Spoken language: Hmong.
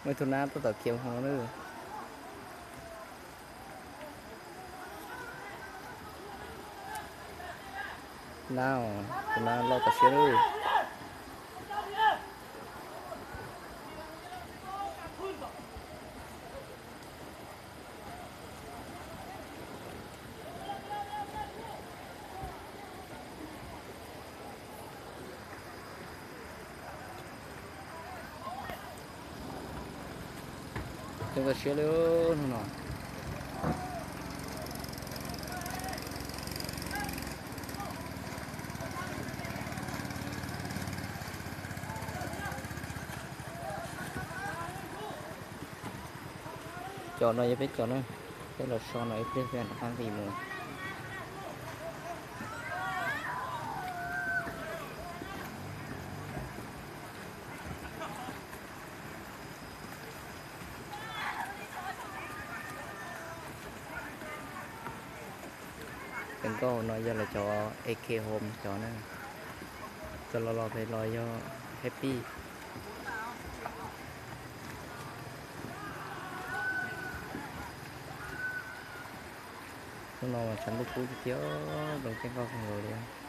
Muaj ib tug nab tab tom khiav hauv no na. Nab, tus nab loj tawm siab lawm. Coob tawm siab li hnub no. Cov no yog peb cov na, peb los so no ib pliag peb rov qab nqis mus. Cov nkauj no yog lawv cov A K Home cov na, cov los los pem los yog Happy. Hnub no mas tshav ntuj kub tiag tiag, nploos caj nkauj kawg nkaus li.